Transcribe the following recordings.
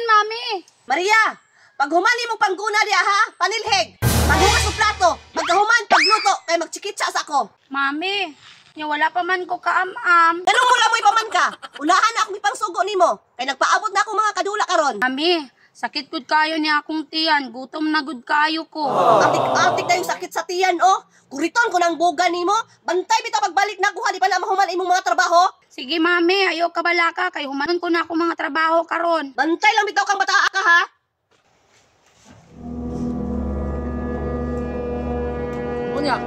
man, Mami. Maria, paghumani mo pangguna diha ha, panilhig. Paghugas og plato, pagkahuman pagluto kay magchikitsa sa ako. Mami, nya wala pa man ko kaam-am. Ganong mula mo ipaman ka. Unahan na akong ipangsugo nimo kay nagpaabot na akong mga kadula karon. Mami, sakit gud kayo ni akong tiyan. Gutom na gud kayo ko. Atik-atik na yung sakit sa tiyan oh. Kuriton ko ng buga nimo. Bantay bitaw pagbalik na kuha di pa na mahuman imong mga trabaho. Sige, Mami, ayaw ka balaka kay humanon ko na akong mga trabaho karon. Bantay lang bitaw kang bataa ka ha. Unya,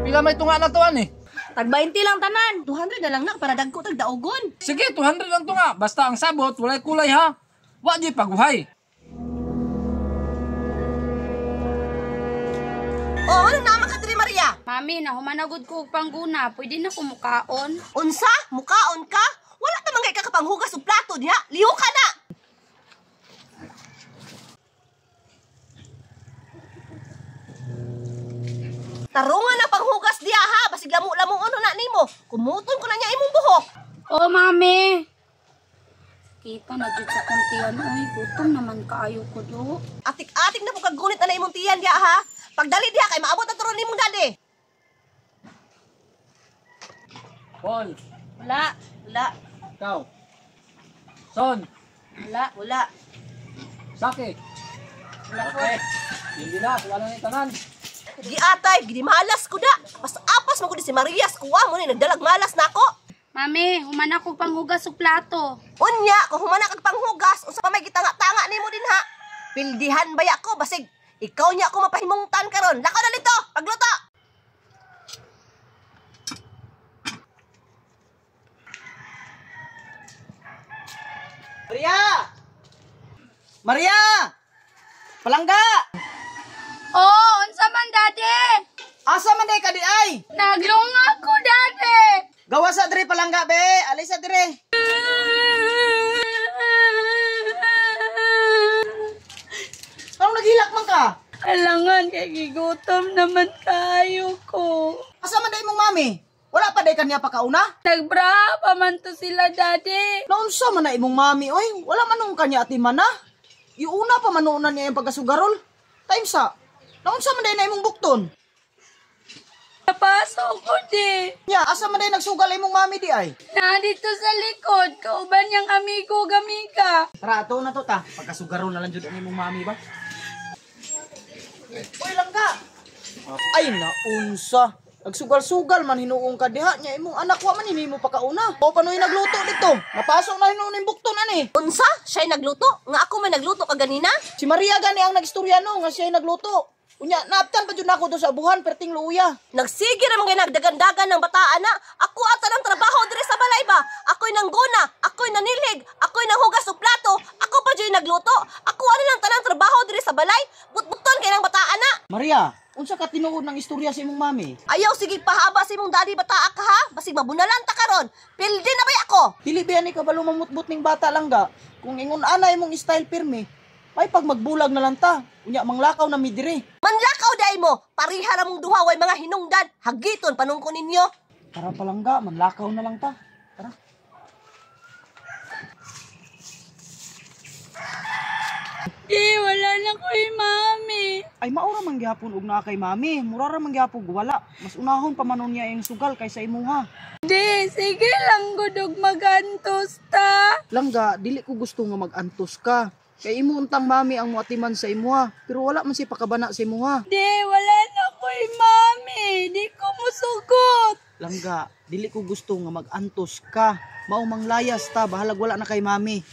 pila may tunga na tuan eh. Tag 20 lang tanan. 200 na lang nak para dagko tag daugon. Sige, 200 lang tunga. Basta ang sabot, walay kulay ha. Wa di paguhay. Oh, ano naman ka diri Maria? Mami, nahuman na gud ko og pangguna. Pwede na ko mukaon. Unsa? Mukaon ka? Wala ta man kay kakapanghugas og plato diha. Liho ka na. Tarungan na panghugas diha ha, basig lamo-lamuon na nimo. Kumuton ko na niya imong buhok. Oh, Mami. Kita na jud sa akong tiyan. Uy, gutom naman kaayo ko do. Atik-atik na po kag gunit na imong tiyan diha ha. Pagdali diha kay maabot na turon nimong dadi. Paul, Wala. Wala, ikaw. Son, Wala. wala. Saki. Wala ko. Okay. Hindi na, wala na yung tanan. Giatay, gidimalas ko da. Pas apas man ko di si Maria sa kuwa mo ni nagdalag malas nako. Mami, human ako panghugas og plato. Unya, kung humana kag panghugas, unsa pa may gitanga-tanga nimo din ha. Pildihan baya ko basig ikaw niya ako mapahimungtan karon. Lakaw na dito, pagluto. Maria! Maria! Palangga! Oh, unsa man, Daddy? Asa man day ka di ay? Naglunga ko, Daddy. Gawa sa dire palangga be, alay sa dire. Anong naghilak man ka? Alangan kay gigutom naman kayo ko. Asa man day mong mami? Wala pa day kanya pakauna? Nagbra pa man to sila, Daddy. Naunsa man na imong mami oy? Wala man nung kanya atiman na. Iuna pa man noon na niya yung pagkasugarol. Time sa. Naunsa man day na imong bukton? Napasok ko di. Nya, asa man day nagsugal imong mami di ay? Na dito sa likod, kauban niyang amigo gamiga. Tara, ato na to ta. Pagkasugarol na lang jud ang imong mami ba? Uy, langga. Ay, naunsa. Nagsugal-sugal man hinuong ka diha nya imong anak wa man hinimo pakauna. O panoy nagluto dito. Napasok na hinuon yung bukton ani. Unsa? Siya'y nagluto? Nga ako may nagluto kaganina? Si Maria gani ang nagistorya no nga siya nagluto. Unya, naaptan pa jud nako do sa abuhan perting luya. Nagsige ra mga nagdagandagan ng bataan na. Ako ata ng trabaho diri sa balay ba? Ako'y nangguna, ako'y nanilhig, ako'y nanghugas og plato, ako pa jud nagluto. Ako ano lang tanang trabaho diri sa balay? Butbuton kay ng bataan na. Maria, unsa ka tinuod ng istorya sa imong mami? Ayaw sige pahaba sa imong daddy bataa ka ha. Basig mabunalan ta karon. Pildi na bay ako. Dili ba ni kabalo mamutbot ning bata lang ga? Kung ingon ana imong style pirmi, may pag magbulag na lang ta. Unya manglakaw na mi diri. Manlakaw day mo. Pariha ra mong duha way mga hinungdan. Hagiton panungko ninyo. Tara palangga, manlakaw na lang ta. Tara. Di, wala na ko mami. Ay maura man gihapon og naa kay mami, mura ra man gihapon og wala. Mas unahon pa man niya ang sugal kaysa imuha. Di, sige lang gudog magantos ta. Langga, dili ko gusto nga mag-antos ka. Kay imo untang mami ang muatiman sa imuha, pero wala man si pakabana sa imuha. Di, wala na ko mami. Di ko musugot. Langga, dili ko gusto nga mag-antos ka. Mao manglayas ta, bahalag wala na kay mami.